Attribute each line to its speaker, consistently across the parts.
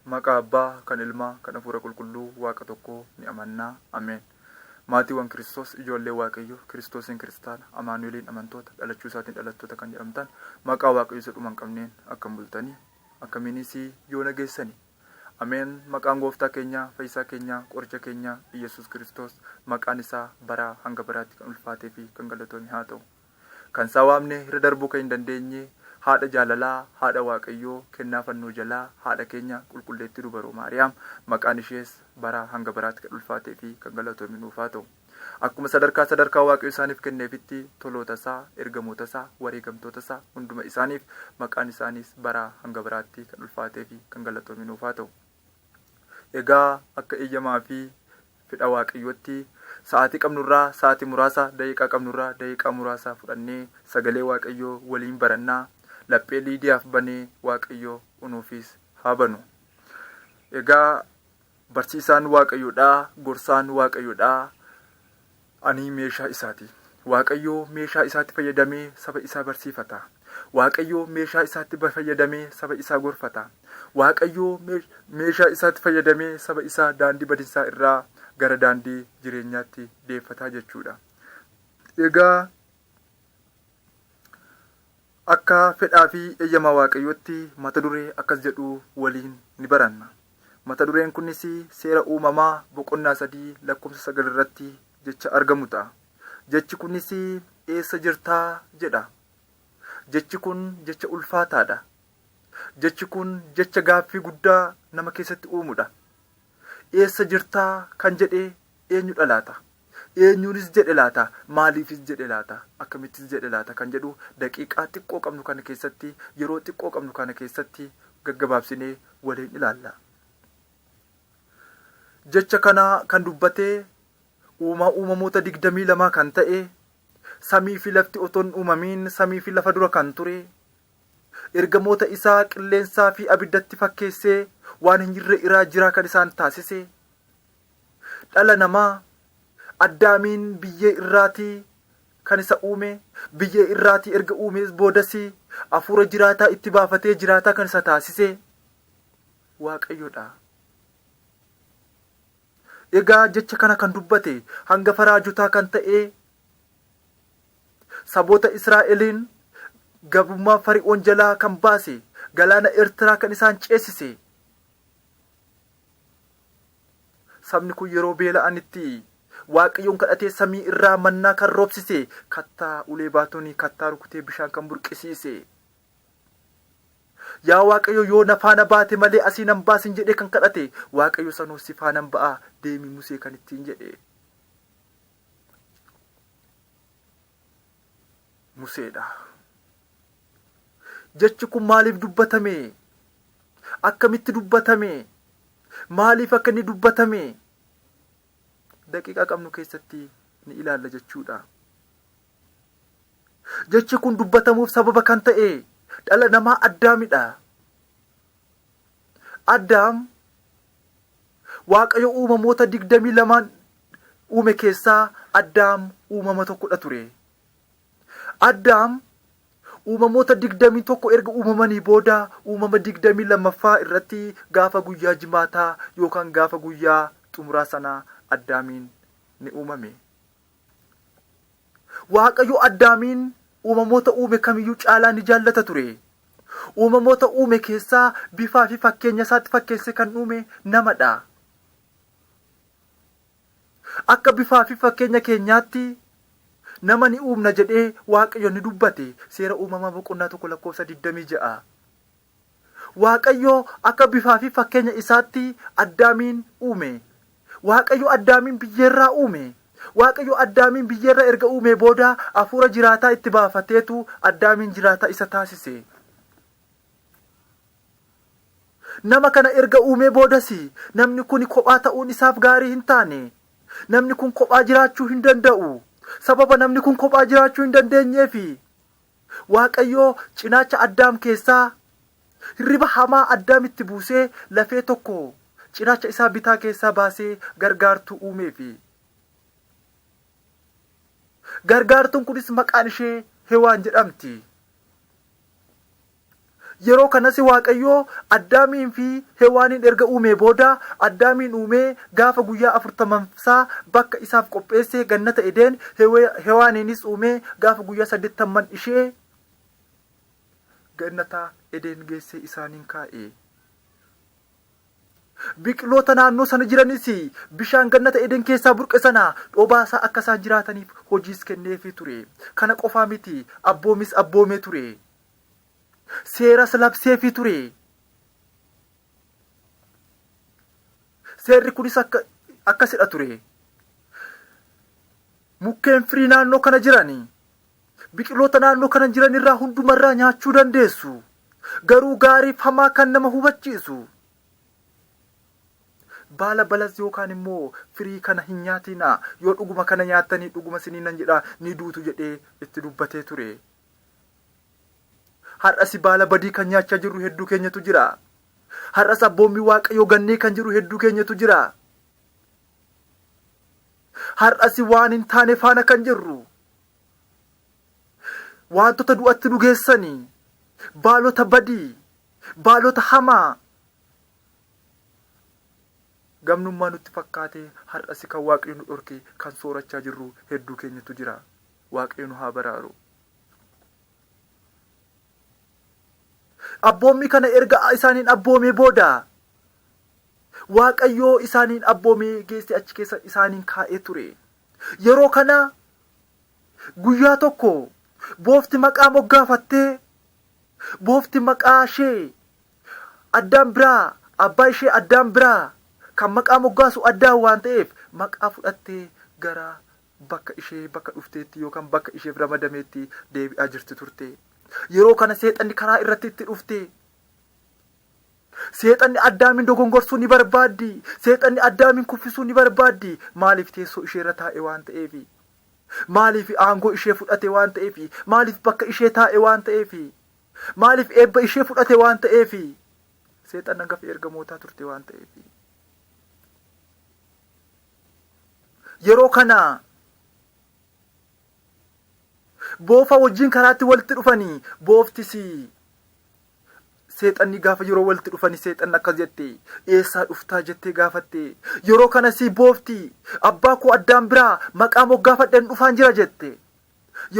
Speaker 1: Maqaa Abbaa, kan Ilmaa, kan Hafuura Qulqulluu, Waaqa tokkoo ni amannaa. Ameen. Maatiiwwan Kiristoos, ijoollee Waaqayyoo, Kiristoosiin kiristaana, Amaanu'eliin amantoota, dhalachuu isaatiin dhalattoota kan jedhamtan, maqaa Waaqayyoo isa dhuma hin qabneen akkam bultanii, akkamiinis yoona geessanii? Ameen. Maqaan Gooftaa keenyaa, Fayyisaa keenyaa, Qoricha keenyaa, Iyyasuus Kiristoos, maqaan isaa baraa hanga baraatti kan ulfaatee fi kan galatoome haa ta'u. Kan isaa waamne irra darbuu kan hin dandeenye, haadha jaalalaa, haadha Waaqayyoo, kennaa fannoo jalaa, haadha keenya Qulqulleettii Dubaroo Maariyaam, maqaan ishees baraa hanga baraatti kan ulfaatee fi kan galatoome nuuf haa ta'u. Akkuma sadarkaa sadarkaa Waaqayyo isaaniif kenneefitti toloota isaa, ergamoota isaa, wareegamtoota isaa hunduma isaaniif maqaan isaaniis baraa hanga baraatti kan ulfaatee fi kan galatoome nuuf haa ta'u. Egaa akka eeyyamaa fi fedha Waaqayyootti sa'aatii qabnurraa sa'aatii muraasa, daqiiqaa qabnurraa daqiiqaa muraasa fudhannee sagalee Waaqayyoo waliin barannaa. Laphee Liidiyaaf banee Waaqayyo unuufis haa banu. Egaa barsiisaan Waaqayyoodha, gorsaan Waaqayyoodha, ani meeshaa isaati. Waaqayyo meeshaa isaatti fayyadamee saba isaa barsiifata. Waaqayyo meeshaa isaatti fayyadamee saba isaa gorfata. Waaqayyo meeshaa isaatti fayyadamee saba isaa daandii badinsaa irraa gara daandii jireenyaatti deeffataa jechuudha. Egaa akka fedhaa fi eeyyama Waaqayyootti mata duree akkas jedhu waliin ni baranna. Mata dureen kunis seera uumamaa boqonnaa 3 lakkoofsa 9 irratti jecha argamu ta'a. Jechi kunis eessa jirtaa jedha. Jechi kun jecha ulfaataadha. Jechi kun jecha gaaffii guddaa nama keessatti uumudha. Eessa jirtaa kan jedhe eenyudha laata? Eenyuunis jedhe laata? Maaliifis jedhe laata? Akkamittis jedhe laata? Kan jedhu daqiiqaa xiqqoo qabnu kana keessatti, yeroo xiqqoo qabnu kana keessatti gaggabaabsinee waliin ilaalla. Jecha kana kan dubbate uumaa uumamoota 22 kan ta'e, samii fi lafti otoo hin uumamiin samii fi lafa dura kan ture, ergamoota isaa qilleensaa fi abiddatti fakkeessee waan hin jirre iraa jiraa kan isaan taasise, dhala namaa Addaamiin biyyee irraatii kan isa uume, biyyee irraatii erga uumees boodas hafuura jiraataa itti baafatee jiraataa kan isa taasise Waaqayyodha. Egaa jecha kana kan dubbate hangafa raajotaa kan ta'e saboota Israa'eliin gabrummaa Fari'oon jalaa kan baase, galaana Eertiraa kan isaan ceesise, sabni kun yeroo beela'anitti Waaqayyoon kadhatee samii irraa mannaa kan roobsise, kattaa ulee baatuun kattaa rukutee bishaan kan burqisiise. Yaa Waaqayyo yoo na faana baate malee asii nan baasin jedhee kan kadhate, Waaqayyo sanoo si faanan ba'a deemi Musee kan ittiin jedhe. Museedha. Jechi kun maaliif dubbatame? Akkamitti dubbatame? Maaliif akka inni dubbatame? Daqiiqaa qabnu keessatti ni ilaalla jechuudha. Jechi kun dubbatamuuf sababa kan ta'e dhala namaa Addaamidha. Addaam Waaqayyo uumamoota 22 uume keessaa Addaam uumama tokkodha ture. Addaam uumamoota 21 erga uumamanii booda uumama 22ffaa irratti gaafa guyyaa jimaataa yookaan gaafa guyyaa xumuraa sana Addaamiin ni uumame. Waaqayyo Addaamiin uumamoota uume kamiyyuu caalaa ni jaallata ture. Uumamoota uume keessaa bifaa fi fakkeenya isaatti fakkeessee kan uume namadha. Akka bifaa fi fakkeenya keenyaatti nama ni uumna jedhee Waaqayyo ni dubbate. Seera uumamaa boqonnaa 1 lakkoofsa 26. Waaqayyo akka bifaa fi fakkeenya isaatti Addaamiin uume. Waaqayyo Addaamiin biyyeerraa uume. Waaqayyo Addaamiin biyyeerraa erga uumee booda hafuura jiraataa itti baafateetu Addaamiin jiraataa isa taasise. Nama kana erga uumee boodas namni kun kophaa ta'uun isaaf gaarii hin taane. Namni kun kophaa jiraachuu hin danda'u. Sababa namni kun kophaa jiraachuu hin dandeenyeefi Waaqayyo cinaacha Addaam keessaa hirriba hamaa Addaamitti buusee lafee tokko cinaacha isaa bitaa keessaa baasee gargaartuu uumeefi. Gargaartuun kunis maqaan ishee Hewaan jedhamti. Yeroo kanas Waaqayyoo Addaamiin fi Hewaaniin erga uumee booda, Addaamiin uumee gaafa guyyaa afurtamansaa bakka isaaf qopheesse gannata Edeen, Hewaaniinis uumee gaafa guyyaa saddeettamman ishee gannata Edeen geessee isaaniin kaa'e. Biqiloota naannoo sana jiranis bishaan gannata Eden keessaa burqe sana dhobaasaa akka isaan jiraataniif hojiis kenneefii ture. Kana qofaa miti, abboomis abboomee ture. Seeras labseefii ture. Seerri kunis akka akkasidha ture. Mukkeen firii naannoo kana jiran, biqiloota naannoo kana jiran irraa hundumarraa nyaachuu dandeessu. Garuu gaariif hamaa kan nama hubachiisu baala balas yookaan immoo firii kana hin nyaatinaa, yoo dhuguma kana nyaattanii dhuguma isiniin nan jedha ni duutu jedhee itti dubbatee ture. Har'as baala badii kan nyaachaa jirru hedduu keenyatu jira. Har'as abboommii Waaqayyoo gannee kan jiru hedduu keenyatu jira. Har'as waan hin taane faana kan jirru, wantoota du'atti nu geessanii, baalota badii, baalota hamaa gamnummaa nutti fakkaatee har'as kan Waaqayyo nu dhorke kan soorachaa jirru hedduu keenyatu jira. Waaqayyo nu haa baraaru. Abboommii kana erga isaaniin abboomee booda, Waaqayyoo isaaniin abboomee geesse achi keessa isaaniin kaa'ee ture. Yeroo kana guyyaa tokko boofti maqaa moggaafattee, boofti maqaa ishee Addaam biraa, abbaa ishee Addaam biraa kan maqaa moggaasu Addaam waan ta'eef, maqaa fudhattee gara bakka ishee bakka dhufteetti yookaan bakka isheef ramadameetti deebi'aa jirti turte. Yeroo kana seexanni karaa irratti itti dhufte. Seexanni Addaamin dogongorsuu ni barbaaddi. Seexanni Addaamin kuffisuu ni barbaaddi. Maaliif? Teessoo ishee irra taa'e waan ta'eef. Maaliif? Aangoo ishee fudhate waan ta'eef. Maaliif? Bakka ishee taa'e waan ta'eef. Maaliif? Eebba ishee fudhate waan ta'eef. Seexanni hangafa ergamootaa turte waan ta'eef. Yeroo kana boofa wajjin karaatti walitti dhufanii, booftis seexanni gaafa yeroo walitti dhufanii, seexanni akkas jette, "Eessaa dhuftaa?" jettee gaafatte. Yeroo kanas boofti, "Abbaa koo Addaan biraa maqaa moggaafadheen dhufaan jira" jette.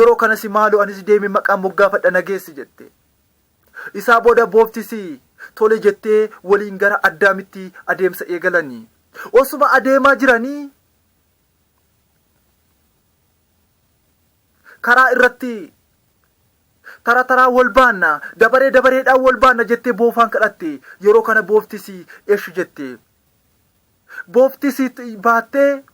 Speaker 1: Yeroo kanas, "Maaloo, anis deemee maqaa moggaafadha, nageessi" jette. Isaa booda booftis tole jettee waliin gara Addaamitti adeemsa eegalanii. Osuma adeemaa jiranii karaa irratti, "Tara taraa wal baanna, dabaree dabareedhaan wal baanna" jettee boofaan kadhatte. Yeroo kana booftis "Eshi" jette. Booftis baattee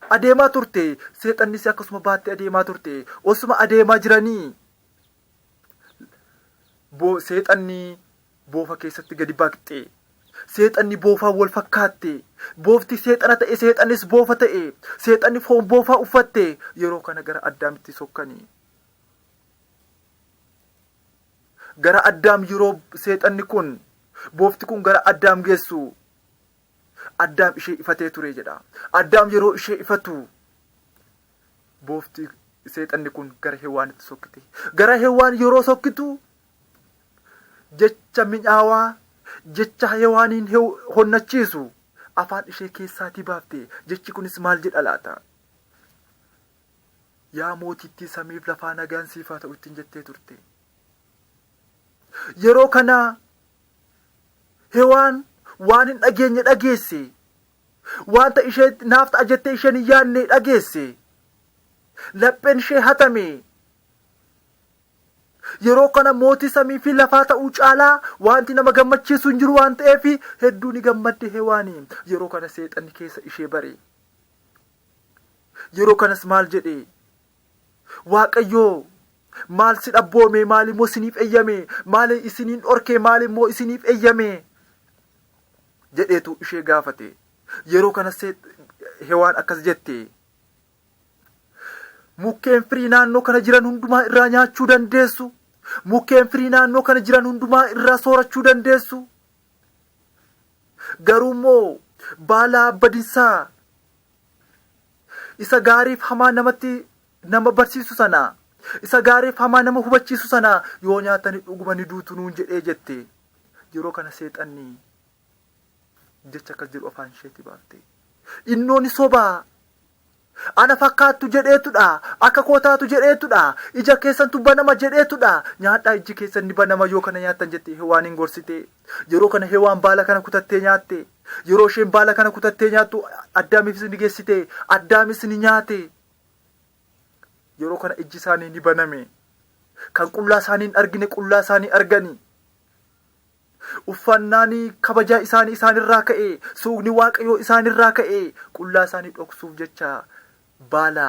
Speaker 1: adeemaa turte, seexannis akkasuma baattee adeemaa turte. Osuma adeemaa jiranii seexanni boofa keessatti gadi baqxe. Seexanni boofaan wal fakkaatte. Boofti seexana ta'e, seexannis boofa ta'e. Seexanni foon boofaa uffatte. Yeroo kana gara Addaamitti sokkanii. Gara Addaam yeroo seexanni kun, boofti kun gara Addaam geessu, Addaam ishee ifatee ture jedha. Addaam yeroo ishee ifatu, boofti seexanni kun gara Hewaanitti sokkite. Gara Hewaan yeroo sokkitu, jecha mi'aawaa, jecha Hewaaniin honnachiisu afaan ishee keessaatii baafte. Jechi kunis maal jedha laata? "Yaa mootittii samiif lafaa, nagaan siif haa ta'u" ittiin jettee turte. Yeroo kana Hewaan waan hin dhageenye dhageesse. Wanta ishee naaf ta'a jettee isheen hin yaadne dhageesse. Lapheen ishee hatame. Yeroo kana mootii samii fi lafaa ta'uu caalaa wanti nama gammachiisu hin jiru waan ta'eef, hedduu ni gammadde Hewaani. Yeroo kana seexanni keessa ishee bare. Yeroo kanas maal jedhe? "Waaqayyoo maal si dhabboome? Maal immoo isiniif eeyyame? Maal isiniin dhorke? Maal immoo isiniif eeyyame?" jedheetu ishee gaafate. Yeroo kana Hewaan akkas jette: "Mukkeen firii naannoo kana jiran hundumaa irraa nyaachuu dandeessu. Mukkeen firii naannoo kana jiran hundumaa irraa soorachuu dandeessu. Garuu immoo baala badinsaa isa gaariif hamaa namatti nama barsiisu sana Isa gaariif hamaa nama hubachiisu sana yoo nyaatani dhuguma ni duutu nuun jedhee jette. Yeroo kana seexanni jecha akkas jedhu afaan isheetii baafte. Innoo ni sobaa. Ana fakkaattu jedheetudha. Akka koo taatu jedheetudha. Ija keessantu banama jedheetudha. Nyaadhaa ijji keessan ni banama yoo kana nyaattan jette Hewaan hin gorsite. Yeroo kana Hewaan baala kana kutattee nyaatte. Yeroo isheen baala kana kutattee nyaattu Addaamiifis ni geessite. Addaamis ni nyaate. Yeroo kana ijji isaanii ni baname. Kan qullaa isaanii hin argine qullaa isaanii argani. Uffannaan kabajaa isaanii isaanirraa ka'e, suuqni Waaqayyoo isaanirraa ka'e, qullaa isaanii dhoksuuf jecha baala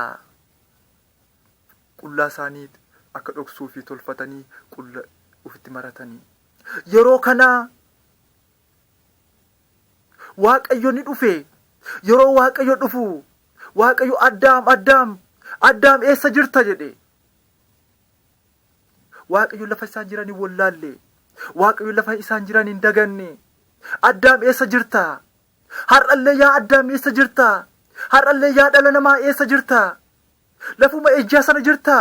Speaker 1: qullaa isaanii akka dhoksuu fi tolfatanii qulla ofitti maratanii. Yeroo kana Waaqayyo ni dhufe. Yeroo Waaqayyo dhufu Waaqayyo Addaam Addaam Addaam eessa jirta jedhe. Waaqayyo lafa isaan jiran hin wallaalle. Waaqayyo lafa isaan jiran hin daganne. Addaam eessa jirta? Har'allee yaa Addaam eessa jirta? Har'allee yaa dhala namaa eessa jirta? Lafuma ejjaa sana jirta?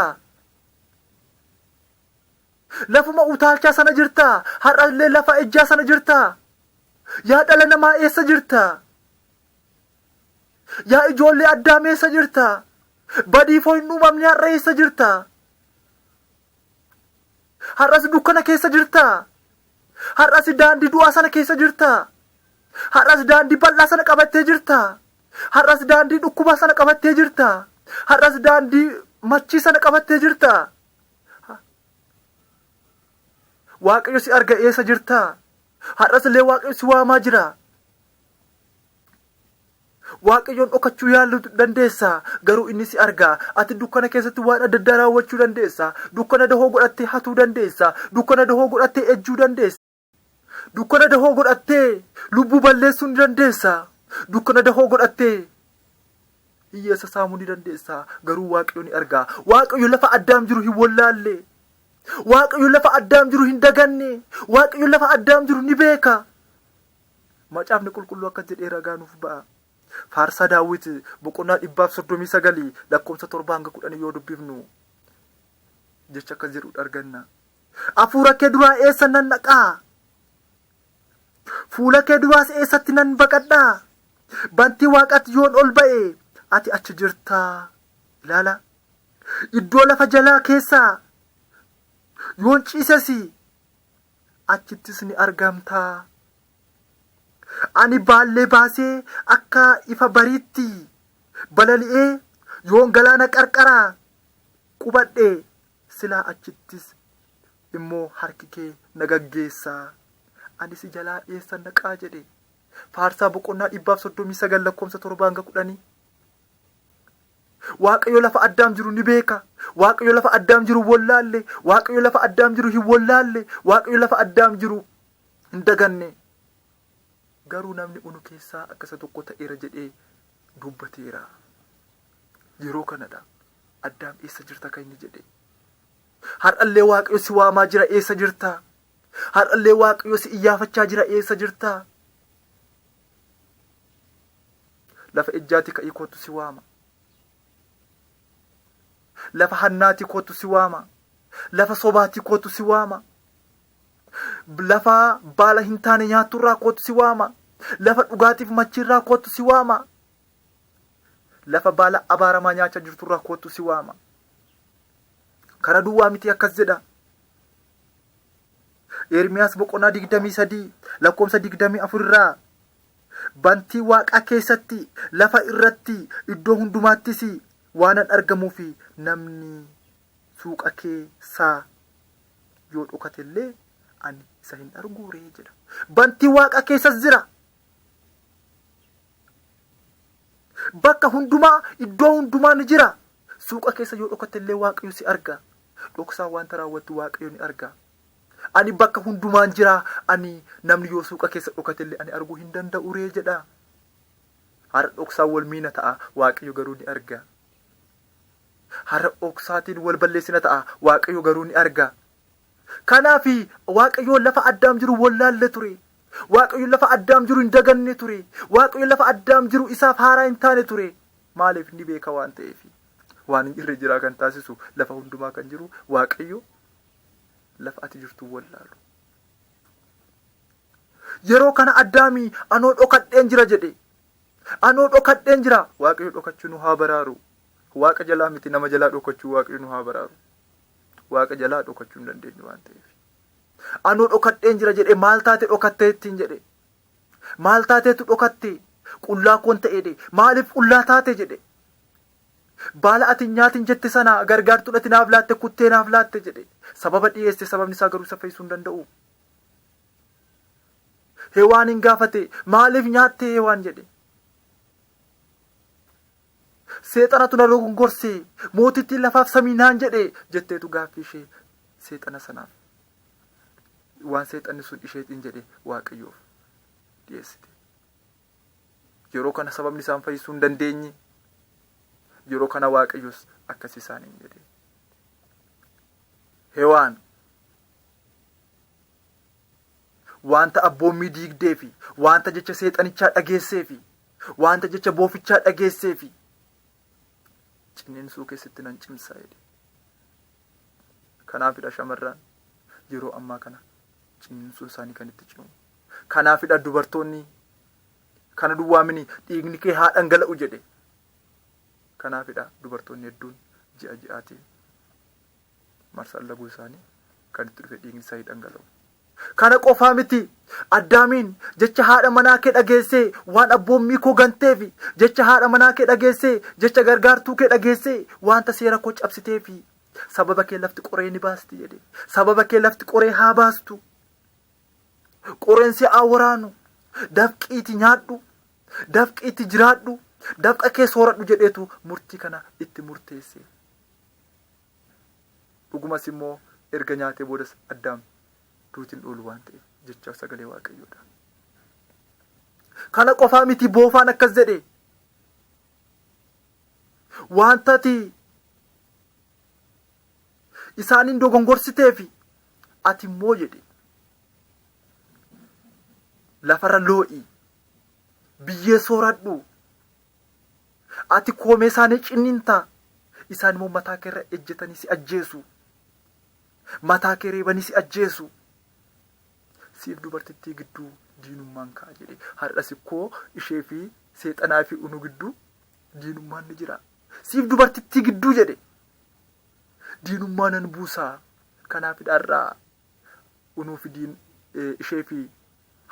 Speaker 1: Lafuma utaalchaa sana jirta? Har'allee lafa ejjaa sana jirta? Yaa dhala namaa eessa jirta? Yaa ijoollee Addaam eessa jirta? Badiifoo hin uumamne har'a eessa jirta? Har'as dukkana keessa jirta? Har'as daandii du'aa sana keessa jirta? Har'as daandii bal'aa sana qabattee jirta? Har'as daandii dhukkubaa sana qabattee jirta? Har'as daandii machii sana qabattee jirta? Waaqayyo si arga eessa jirta? Har'as illee Waaqayyo si waamaa jira. Waaqayyoon dhokachuu yaaluu dandeessa, garuu inni si arga. Ati dukkana keessatti waan adda addaa raawwachuu dandeessa. Dukkana dahoo godhattee hatuu dandeessa. Dukkana dahoo godhattee ejjuu dandeessa. Dukkana dahoo godhattee lubbuu balleessuu ni dandeessa. Dukkana dahoo godhattee hiyyeessa saamuu ni dandeessa. Garuu Waaqayyo ni arga. Waaqayyo lafa Addaam jiru hin wallaalle. Waaqayyo lafa Addaam jiru hin daganne. Waaqayyo lafa Addaam jiru ni beeka. Macaafni qulqulluu akkas jedhee ragaa nuuf ba'a. Faarsaa Daawit boqonnaa 139 lakkoofsa 7 hanga 10 yoo dubbifnu jecha akkas jedhu arganna. Hafuura kee duraa eessa nan dhaqaa? Fuula kee duraas eessatti nan baqadhaa? Bantii waaqaatti yoon ol ba'e ati achi jirtaa. Ilaala. Iddoo lafa jalaa keessaa yoon ciises achittis ni argamta. Ani baallee baasee akka ifa bariitti balali'ee yoon galaana qarqara qubadhe silaa achittis immoo harki kee na gaggeessa. Ani si jalaa eessan dhaqaa jedhe. Faarsaa boqonnaa 139 lakkoofsa 7 hanga 10. Waaqayyo lafa Addaam jiru ni beeka. Waaqayyo lafa Addaam jiru wallaalle. Waaqayyo lafa Addaam jiru hin wallaalle. Waaqayyo lafa Addaam jiru hin daganne. Garuu namni unu keessaa akka isa tokko ta'eera jedhee dubbateera. Yeroo kanadha. Addaam eessa jirta kan inni jedhe. Har'allee Waaqayyo si waamaa jira eessa jirta? Har'allee Waaqayyo si iyyaafachaa jira eessa jirta? Lafa ejjaatii ka'ii kootu si waama. Lafa hannaatii kootu si waama. Lafa sobaatii kootu si waama. Lafa baala hin taane nyaatturraa kootu si waama. Lafa dhugaatiif machiirraa kootu si waama. Lafa baala abaaramaa nyaachaa jirturraa kootu si waama. Kana duwwaa miti akkas jedha. Ermiyaas boqonnaa 23 lakkoofsa 24 irraa Bantii waaqaa keessatti, lafa irratti, iddoo hundumaattis waanan argamuuf namni suuqa keessaa yoo dhokate illee ani isa hin arguu ree jedha. Bantii waaqaa keessas jira. Bakka hundumaa, iddoo hundumaa ni jira. Suuqa keessa yoo dhokatte illee Waaqayyo si arga. Dhoksaa wanta raawwattu Waaqayyo ni arga. Ani bakka hundumaan jira, ani namni yoo suuqa keessa dhokate illee ani arguu hin danda'u ree jedha. Har'a dhoksaan wal miina ta'a, Waaqayyo garuu ni arga. Har'a dhoksaatiin wal balleessina ta'a, Waaqayyo garuu ni arga. Kanaaf Waaqayyo lafa Addaam jiru wallaalle ture. Waaqayyo lafa Addaam jiru hin daganne ture. Waaqayyo lafa Addaam jiru isaaf haaraa hin taane ture. Maaliif ni beeka waan ta'eef. Waan hin jirre jiraa kan taasisu lafa hundumaa kan jiru Waaqayyo lafa ati jirtu wallaalu. Yeroo kana Addaamii anoo dhokadheen jira jedhe. Anoo dhokadheen jira. Waaqayyo dhokachuu nu haa baraaru. Waaqa jalaa miti nama jalaa dhokachuu Waaqayyo nu haa baraaru. Waaqa jalaa dhokachuu hin dandeenyu waan ta'eef. Anoo dhokadheen jira jedhe maal taate dhokattee ittiin jedhe. Maal taateetu dhokatte? Qullaa koon ta'e jedhe. Maaliif qullaa taate jedhe. Baala ati hin nyaatin jette sana gargaartuun ati naaf laatte kuttee naaf laatte jedhe. Sababa dhiyeesse sababni isaa garuu isa fayyisuu hin danda'u. Hewaan hin gaafate maaliif nyaatte Hewaan jedhe. Seexanatu na dogongorse mootittiin lafaaf samii naan jedhe jetteetu gaaffii ishee seexana sanaaf waan seexanni sun isheetiin jedhe Waaqayyoof dhiyeessite. Yeroo kana sababni isaan fayyisuu hin dandeenye yeroo kana Waaqayyos akkas isaaniin jedhe. Hewaan wanta abboommii diigdee fi wanta jecha seexanichaa dhageessee fi wanta jecha boofichaa dhageessee fi ciniinsuu keessatti nan cimsa jedhe. Kanaafidha shamarran yeroo ammaa kana ciniinsuun isaanii kan itti cimu. Kanaafidha dubartoonni kana duwwaa mini dhiigni kee haa dhangala'u jedhe. Kanaafidha dubartoonni hedduun ji'a ji'aatiin marsaan laguu isaanii kan itti dhufe dhiigni isaanii dhangala'u. Kana qofaa miti Addaamiin jecha haadha manaa kee dhageessee waan abboommii koo ganteefi jecha haadha manaa kee dhageessee jecha gargaartuu kee dhageessee wanta seera koo cabsiteefi sababa kee lafti qoree ni baasti jedhe. Sababa kee lafti qoree haa baastu. Qoreen si haa waraanu. Dafqiiti nyaadhu. Dafqiiti jiraadhu. Dafqa kee sooradhu jedheetu murtii kana itti murteesse. Dhugumas immoo erga nyaatee boodas Addaam duutiin oolu waan ta'eef jecha sagalee Waaqayyoodha. Kana qofaa miti boofaan akkas jedhe. Wanta ati isaaniin dogongorsiteefi ati immoo jedhe lafarra loo'i biyyee sooradhu Ati koomee isaanii cinniinta, isaan immoo mataa kee irra ejjetanii si ajjeesu. Mataa kee reebanii si ajjeesu. Siif dubartittii gidduu diinummaan ka'a jedhe. Har'as ikkoo ishee fi seexanaa fi unu gidduu diinummaan ni jira. Siif dubartittii gidduu jedhe. Diinummaa nan buusa. Kanaafidha har'aa unuu fi diin ishee fi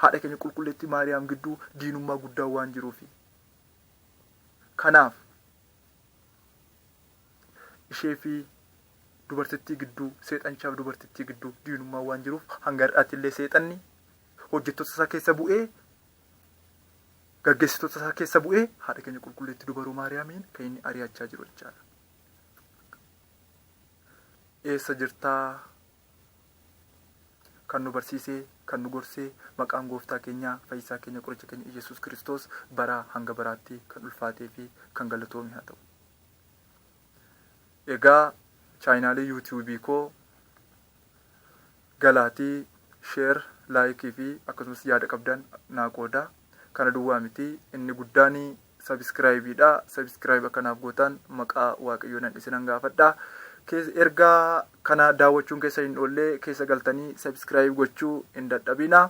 Speaker 1: haadha keenya qulqulleettii Maariyaam gidduu diinummaa guddaa waan jiruufi. Kanaaf ishee fi dubartittii gidduu, seexanichaa fi dubartittii gidduu diinummaan waan jiruuf hanga har'aatti illee seexanni hojjettoota isaa keessa bu'ee gaggeessitoota isaa keessa bu'ee haadha keenya qulqulleettii dubaroo Maariyaamiin kan inni ari'achaa jiru jechaadha. Eessa jirtaa? Kan nu barsiisee, kan nu gorsee, maqaan gooftaa keenyaa, fayyisaa keenya, qoricha keenya Iyyasuus Kiristoos baraa hanga baraatti kan ulfaatee fi kan galatoome haa ta'u. Egaa chaayinaalii yuutiyuubii koo galaatii sheer, laayikii fi akkasumas yaada qabdan naa qooda. Kana duwwaa miti inni guddaan sabiskiraayibiidha. Sabiskiraayib akka naaf gootan maqaa Waaqayyoo nan isinan gaafadha. Erga kana daawwachuun keessa hin oolle keessa galtanii sabiskiraayib gochuu hin dadhabina.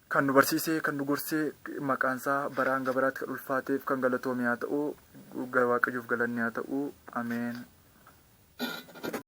Speaker 1: Kan nu barsiise, kan nu gorse maqaan isaa bara hanga baraatti kan ulfaateef kan galatoome haa ta'u. Waaqayyoof galanni haa ta'u. Ameen.